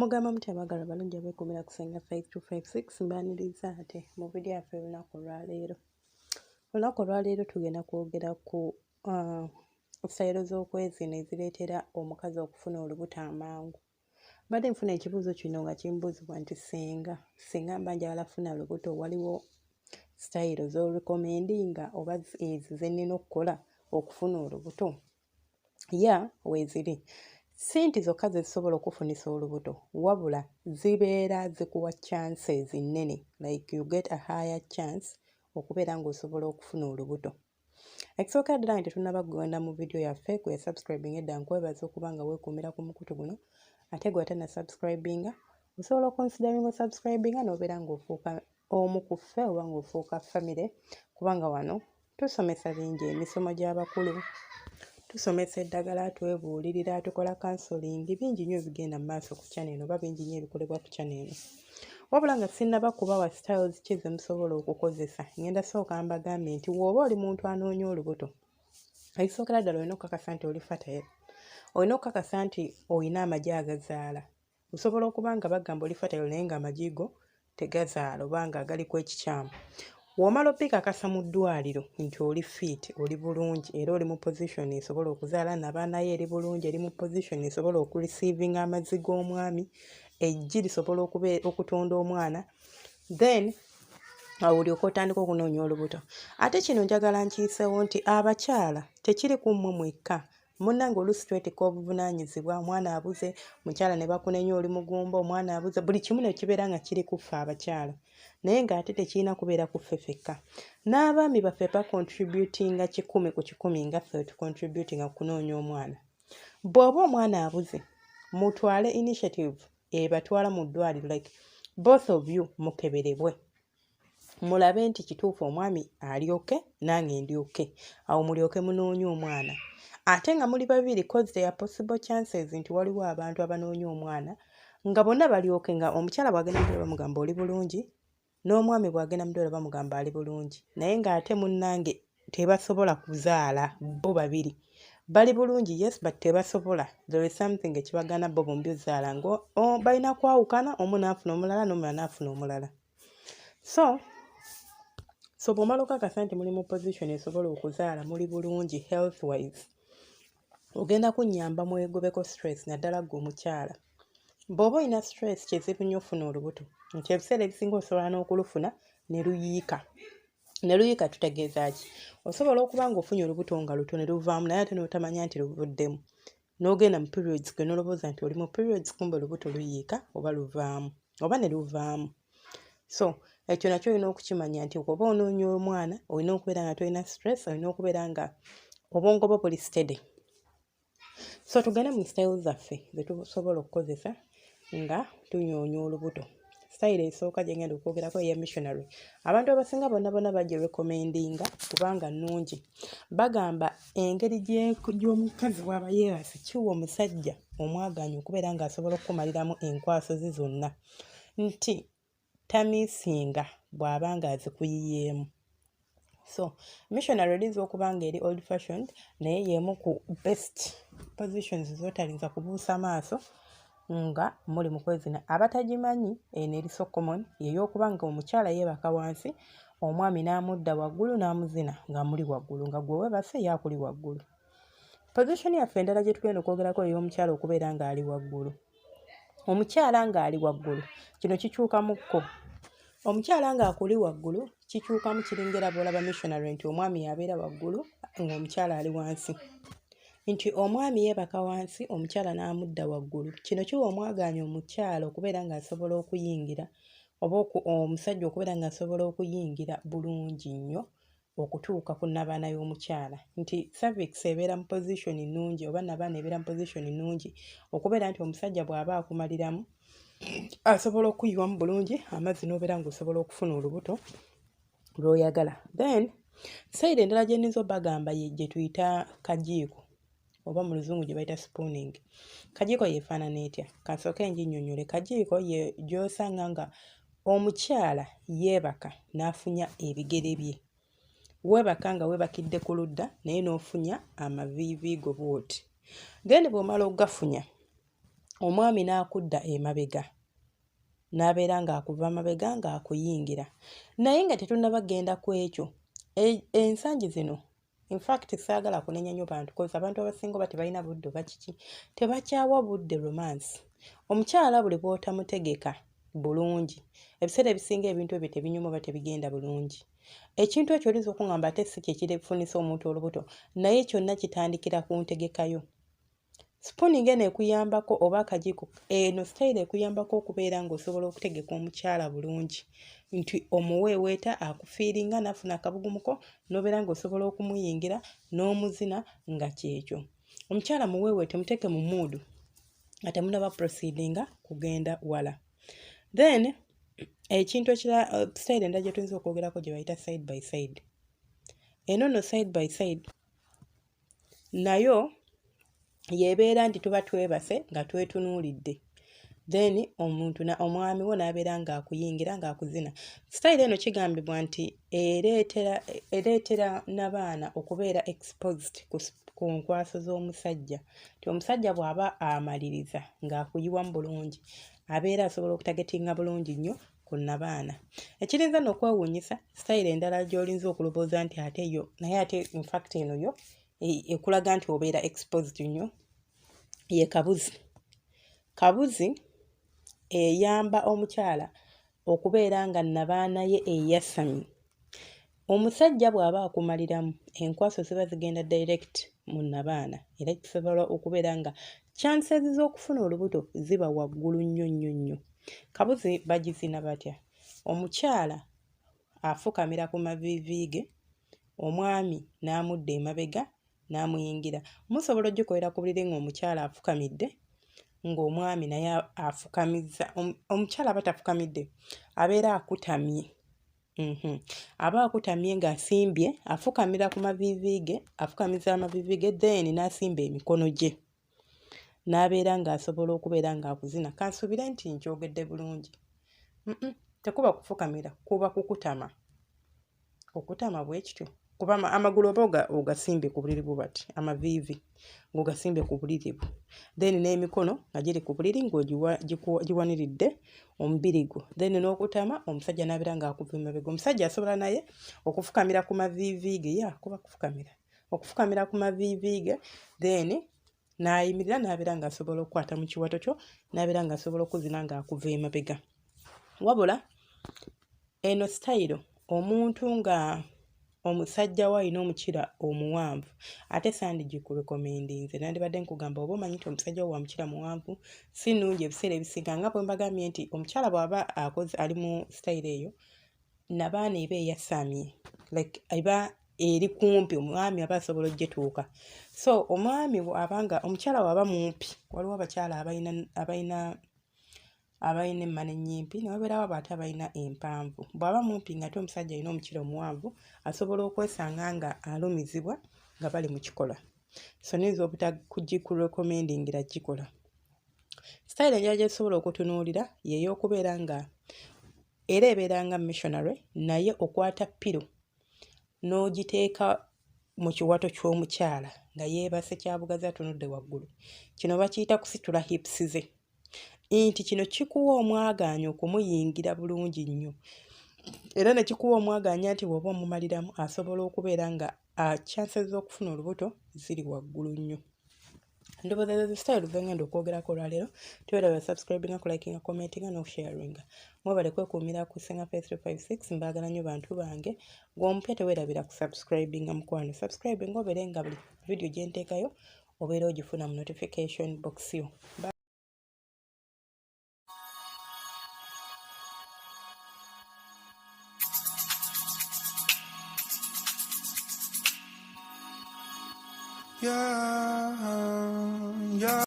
Mugamba mutya abaagalwa abalungi abeekuumira ku Ssenga 5256? Mbaaniriza ate mu vidiyo yaffe olunaku olwaleero. Olunaku olwaleero tugenda kwogera ku sitayiro z'okwezina ezireetera omukazi okufuna olubuto amangu. Mbadde nfuna ekibuuzo kino nga kimbuuzibwa nti singa mba njagala kufuna lubuto, waliwo sitayiro z'orecommendinga oba ezo ze nnina okukola okufuna olubuto? Yeah, weeziri. Si nti zokka ze zisobola okufunisa olubuto, wabula zibeera zikuwa chances nnene, like you get a higher chance okubeera ng'osobola okufuna olubuto. Ekisookera ddala nga tetunnaba kugenda mu vidiyo yaffe, gwe subscribing edda, nkwebaza okuba nga weekuumira ku mukutu guno. Ate gwe atannasubscribinga, osobola oconsideringa osubscribinga n'obeera ng'ofuuka omu ku ffe oba ng'ofuuka famire, kubanga wano tusomesa bingi: emisomo gy'abakulu, tusomesa eddagala, twebuulirira, tukola counseling, bingi nnyo ebigenda mu maaso ku channel eno oba bingi nnyo ebikolebwa ku channel eno. Wabula nga sinnaba kubawa styles ki ze musobola okukozesa, ngenda sooka mbagambe nti bw'oba oli muntu anoonya olubuto, ekisookera ddala olina okukakasa nti oli fertile, olina okukakasa nti olina amagi agazaala. Osobola okuba nga bagamba oli fertile naye ng'amagi go tegazaala oba nga galiko ekikyamu. Bw'omala obbikakasa mu ddwaliro nti oli fit, oli bulungi era oli mu position esobola okuzaala, nabaana yo eri bulungi, eri mu position esobola okureceivinga amazzi g'omwami, eggi lisobola okutonda omwana, then awo olyoke otandika okunoonya olubuto. Ate kino njagala nkiyiseewo nti abakyala, tekiri ku mmwe mwekka. Munnange, oluusi twetikka obuvunaanyizibwa. Omwana abuze, mukyala ne bakunenya, oli mugumba, omwana abuze, buli kimu ne kibeera nga kiri ku ffe abakyala, naye ng'ate tekirina kubeera ku ffe ffekka. N'abaami baffe bacontributinga 100% nga ffe tucontributinga ku kunoonya omwana. Bw'oba omwana abuze, mutwale initiative ebatwala mu ddwaliro, like both of you mukeberebwe, mulabe nti kituufu omwami ali okay, nange ndi okay, awo mulyoke munoonye omwana ate nga muli babiri, 'cause there are possible chances nti waliwo abantu abanoonya omwana nga bonna bali okay, nga omukyala bw'agenda mu ddwaliro bamugamba oli bulungi, n'omwami bw'agenda mu ddwaliro bamugamba ali bulungi, naye ng'ate munnange tebasobola kuzaala. Bo babiri bali bulungi, yes, but tebasobola. There is something ekibagaana bo bombi ozaala, nga balina kwawukana, omu n'afuna omulala n'omulala n'afuna omulala. So bw'omala okakasa nti muli mu position esobola okuzaala, muli bulungi health wise, ogenda kunnyamba mwegobeko stress, naddala ggwe omukyala. Bw'oba olina stress, kizibu nnyo ofuna olubuto, nti ebiseera ebisinga osobola n'okulufuna ne luyiika. Ne luyiika tutegeeza ki? Osobola okuba ng'ofunye olubuto nga luto ne luvaamu, naye ate n'otamanya nti luvuddemu, n'ogenda mu periods, gwe n'olowooza nti oli mu periods, kumbe olubuto luyiika oba luvaamu oba ne luvaamu. So ekyo nakyo olina okukimanya nti oba onoonya omwana, olina okubeera nga tolina stress, olina okubeera nga obwongo bwo buli steady. So tugende mu style zaffe ze tusobola okukozesa nga tunoonya olubuto. Style esooka gye ngenda okwogerako eya missionary. Abantu abasinga bonna bonna bagirecommendinga kubanga nnungi. Bagamba engeri gy'omukazi bw'aba yeebase kiwa omusajja omwagaanya okubeera ng'asobola okukumaliramu enkwaso ze zonna, nti tamissinga bw'aba ng'azikuyiyeemu. So missionary eriyinza okuba nga eri old fashioned, naye y'emu ku best positions z'otayinza kubuusa maaso nga muli mu kwezina. Abatagimanyi, eno eri so common, y'ey'okuba nga omukyala yeebaka wansi, omwami n'amudda waggulu n'amuzina ng'amuli waggulu, nga gwe weebase, ye akuli waggulu. Position yaffe endala gye tugenda okwogerako ey'omukyala okubeera ng'ali waggulu. Omukyala ng'ali waggulu, kino kikyukamukko. Omukyala ng'akuli waggulu kikyukamu, kiringa era bw'olaba missionary nti omwami y'abeera waggulu ng'omukyala ali wansi, nti omwami yeebaka wansi, omukyala n'amudda waggulu. Kino kiwa omwagaanya omukyala okubeera ng'asobola okuyingira oba omusajja okubeera ng'asobola okuyingira bulungi nnyo okutuuka ku nnabaana y'omukyala, nti cervix ebeera mu position nnungi oba nnabaana ebeera mu position nnungi okubeera nti omusajja bw'aba akumaliramu asobola okuyiwamu bulungi amazzi n'obeera ng'osobola okufuna olubuto lw'oyagala. Then side endala gye nninza obbagamba ye gye tuyita kajiiko, oba mu Luzungu gye bayita spooning. Kajiiko yeefaanana etya? Kansooke nginnyonnyole. Kajiiko ye gy'osanga nga omukyala yeebaka n'afunya ebigere bye. Weebaka nga weebakidde ku ludda, naye n'ofunya amaviivi go bw'oti. Then bw'omala okugafunya, Omwami n'akudda emabega n'abeera ng'akuva mabega ng'akuyingira. Naye nga tetunnaba kugenda ku ekyo, ensangi zino, in fact saagala kunenya nnyo bantu 'cause abantu abasinga oba tebalina budde oba kiki, tebakyawa budde romance. Omukyala buli bw'otamutegeka bulungi, ebiseera ebisinga ebintu ebyo tebinyuma oba tebigenda bulungi. Ekintu ekyo oyinza okuŋŋamba ate si kye kifunisa omuntu olubuto, naye kyonna kitandikira ku ntegeka yo. Spoon ng'eno ekuyambako oba akajiiko, eno sitayiro ekuyambako okubeera ng'osobola okutegeka omukyala bulungi nti omuweeweeta akufeelinga n'afuna akabugumuko n'obeera ng'osobola okumuyingira n'omuzina nga kyekyo. Omukyala muweeweete, muteeke mu mood nga temunnaba proceedinga kugenda wala. Then ekintu ekirala, sitayiro endala gye tuyinza okwogerako gye bayita side by side. Eno nno side by side nayo y'ebeera nti tuba twebase nga twetunuulidde, then omuntu omwami wo n'abeera ng'akuyingira ng'akuzina. Sitayiro eno kigambibwa nti ereetera nnabaana okubeera exposed ku nkwaso z'omusajja, nti omusajja bw'aba amaliriza ng'akuyiwamu bulungi, abeera asobola okutargetinga bulungi nnyo ku nnabaana. Ekirinza nno okwewuunyisa, sitayiro endala gy'oyinza okulowooza nti ate yo, naye ate in fact eno yo ekulaga nti obeera exposed nnyo, ye kabuzi. Kabuzi eyamba omukyala okubeera nga nnabaana ye eyasamye. Omusajja bw'aba akumaliramu, enkwaso ziba zigenda direct mu nnabaana era kisobola okubeera nga chances z'okufuna olubuto ziba waggulu nnyo nnyo nnyo. Kabuzi bagizina batya? Omukyala afukamira ku maviivi ge, omwami n'amudda emabega n'amuyingira. Musobola oggikolera ku buliri ng'omukyala afukamidde ng'omwami naye afukamizza. Omukyala aba tafukamidde, abeera akutamye. Aba akutamye ng'asimbye, afukamira ku maviivi ge, afukamiza amaviivi ge then n'asimba emikono gye n'abeera ng'asobola okubeera ng'akuzina. Kansuubire nti nkyogedde bulungi. Tekuba kufukamira, kuba kukutama. Okutama bwe kityo kuba amagulu oba ogasimbye ku buliri bwo bati, amaviivi ng'ogasimbye ku buliri bwo, then n'emikono nga giri ku buliri ng'ogiwaniridde omubiri gwo, then n'okutama, omusajja n'abeera ng'akuva emabega. Omusajja asobola naye okufukamira ku maviivi ge, ya kuba kufukamira, okufukamira ku maviivi ge, then n'ayimirira n'abeera ng'asobola okukwata mu kiwato kyo n'abeera ng'asobola okuzina ng'akuva emabega. Wabula eno sitayiro omuntu nga omusajja we alina omukira omuwanvu ate sandigikurecommendinze. Nandibadde nkugamba oba omanyi nti omusajja wo wa mukira muwanvu, si nnungi. Ebiseera ebisinga nga bwe mbagambye nti omukyala bw'aba akoze ali mu sitayiro eyo, nabaana eba eyasamye, like eba eri kumpi, omwami aba asobola ogyetuuka. So omwami bw'abanga omukyala bw'aba mumpi, waliwo abakyala abalina emmana ennyimpi ne wabeerawo abo ate abalina empanvu. Bw'aba mumpi ng'ate omusajja alina omukira omuwanvu, asobola okwesanga nga alumizibwa nga bali mu kikolwa. So nnyinza obutakugikurecommendingira gikola. Sitayiro endala gye tusobola okutunuulira y'ey'okubeera nga era ebeera nga missionary, naye okwata pillow n'ogiteeka mu kiwato ky'omukyala nga yeebase kyabugazi atunudde waggulu. Kino bakiyita kusitula hips ze, nti kino kikuwa omwagaanya okumuyingira bulungi nnyo era ne kikuwa omwagaanya nti bw'oba omumaliramu asobola okubeera nga chances z'okufuna olubuto ziri waggulu nnyo. Ndowooza ezo sitayiro ze ngenda okwogerako olwaleero. Teweerabira subscribinga, kulikinga, commentinga n'okusharinga. Mwebale kwekuumira ku Senga Face 356. Mbaagala nnyo bantu bange. Gw'omupya teweerabira kusubscribinga, mukwano. Subscribinga obeere nga buli video gye nteekayo obeera ogifuna mu notification box yo. Yeah.